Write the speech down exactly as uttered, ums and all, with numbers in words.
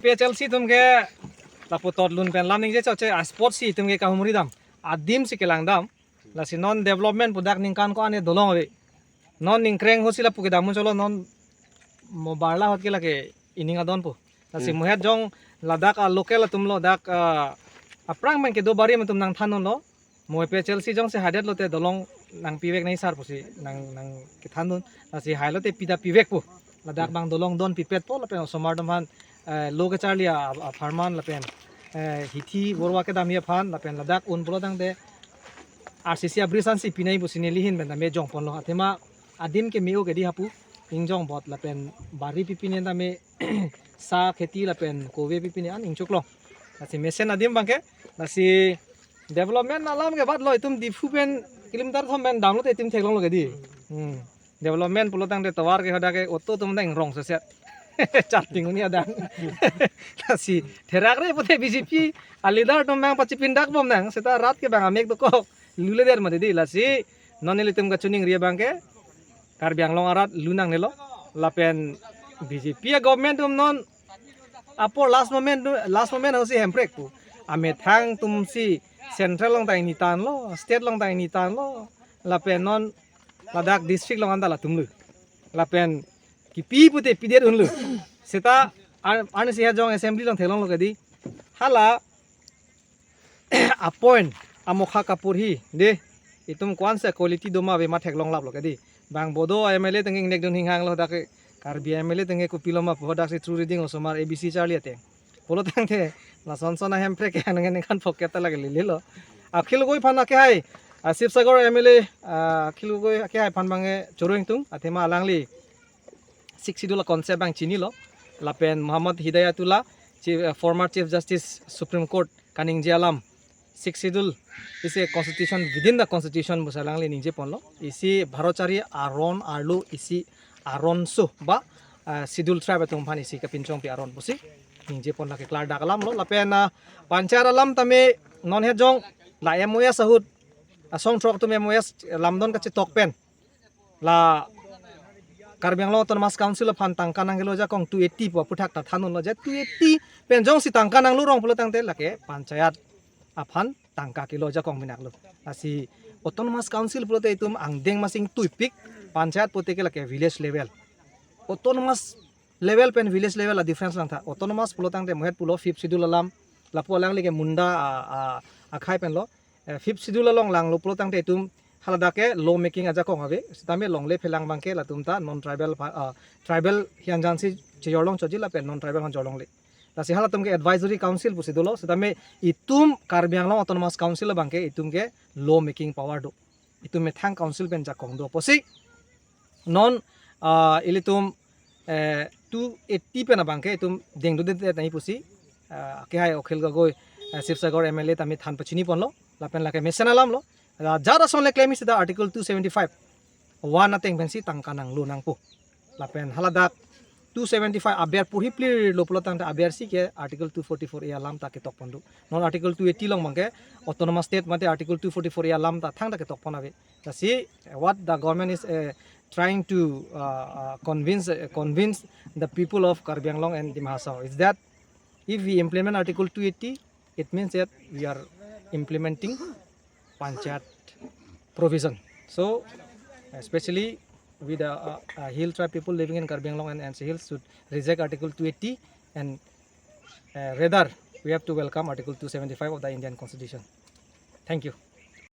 P H L C atum ke lapu totlun pen lam ningje chokche, a spot si itum ke kahumri dam, adim si kelang dam. Lasi non development pu dak ningkan ko-an dolong ave. Non ningkreng ho si lapu kedam cholo, non mo barla ahut ke lake ining adon po. Lasi Hmm. mohet jong ladak a local atum lo, dak a, aphrang pen kedo bari atum nangthandun lo. Mo P H L C jongsi hadet lote dolong nangpivek nai sar pusi nang, nangkethandun. Lasi hai lote pida pivek po. Ladak Hmm. bang dolong don pipet po, lapen osomar atum aphan, eh, lo kecharli a, a, apharman lapen, eh, hithi borwa kedamji aphan lapen ladak un pulo tangte R C C a bridge ansi pinai pusi neli ahin pen tame jongponlo. Athema adim ke me-o ke dei hapu, ingjong bot lapen bari pipine tame sa kheti lapen kove pipine an ingchuklo. Lasi mesen adim abangke, lasi development alam ke bat lo, itum Diphu pen kilometer thom pen damlote itum theklonglo ke dei. Hmm. Development pulo tangte tovar ke hadak ke auto atum dang rong seset. Chatting uni adang. Lasi therak re pute B J P a leader atum bang pachipindak bom nang, seta rat ke bang amek dokok. Lule der mati dei, lasi non ilitum kachiningri abangke Karbi Anglong arat lu nangnelo. Lapen B J P a government atum non apor last moment, last moment ho si hemprek pu. Amethang atum si central along ta ingni tanglo, state along ta ingni tanglo. Lapen non ladak district along anta latum lu. Lapen kipi pute pidet unlo. Seta ar-, arnisi ha jong assembly along theklonglo ke dei. Hala a point amokha kapur hi dei. Itum ko-ansi quality doma ave ma theklong laplo ke dei. Bang Bodo M L A tengke ingnek dun hinghang lo, dak ke Karbi M L A tengke kopilo ma pu, dak si true reading osomar A B C charli ateng. Pulo tangte lason son a hemprek ke anang ningkan pocket ta lake lele lo. Akhil Gogoi aphan akehai, a, Sibsagar M L A, a, Akhil Gogoi akehai aphan bang e choro ingtung, athema alangli Sixth Schedule a concept bang chinilo. Lapen Muhammad Hidayatullah, Chief, eh, former Chief Justice Supreme Court, kaningje alam, Sixth Schedule is a constitution within the constitution pusi alangli ningje ponlo. Isi Bharat chari aron arlo isi aron so ba, eh, Schedule Tribe atum aphan isi kapinchongpi aron pusi ningje pon lake klardak alam lo. Lapen, eh, panchayat alam tame non he jong la M O S ahut, asong throk atum M O S lamdon kachetok pen la Karbi Anglong Autonomous Council aphan tangka nangkelo ajakong two eighty pu aphuthak ta thandunlo je two eighty pen jongsi tangka nanglo rong pulo tangte lake panchayat aphan tangka kelo ajakong minak lo. Lasi Autonomous Council pulote itum angdeng masing tuipik, panchayat pute ke lake village level. Autonomous level pen village level a difference langtha. Autonomous pulo tangte mohet pulo Fifth Schedule alam, lapu alangli ke Munda a, a, akhai penlo. Eh, Fifth Schedule along langlo pulo tangte itum haladak ke law making ajakong ave. Sitame longle phelang abangke latum ta non tribal pha-, ah, tribal hianjan si chejorlong choji lapen non tribal han jorlongle. Lasi halatum ke advisory council pusi dolo. Sitame itum Karbi Anglong Autonomous Council abangke itum ke law making power do. Itum methang council pen jakong do pusi non, ah, ilitum, eh, two eighty pen abangke itum dengdudet nai pusi, ah, akehai Akhil Gogoi, eh, Sibsagar M L A tame than pachini ponlo, lapen lake mesen alam lo. Ah, jara son le claim isi ta Article two seventy-five one ateng pensi tangka nanglo nangpo. Lapen haladak two seventy-five aber porhi plir lo pulo tangte aber si ke Article two forty-four A alam ta ketok pon do. Non Article two eighty along abangke Autonomous State mate Article two forty-four A alam ta thangta ketok pon ave. Lasi what the government is, uh, trying to, uh, uh, convince, uh, convince the people of Karbi Anglong and Dima Hasao is that if we implement Article two eighty, it means that we are implementing panchayat provision. So, especially with the, uh, uh, hill tribe people living in Karbi Anglong and N C Hills should reject Article two eighty and, uh, rather we have to welcome Article two seventy-five of the Indian Constitution. Thank you.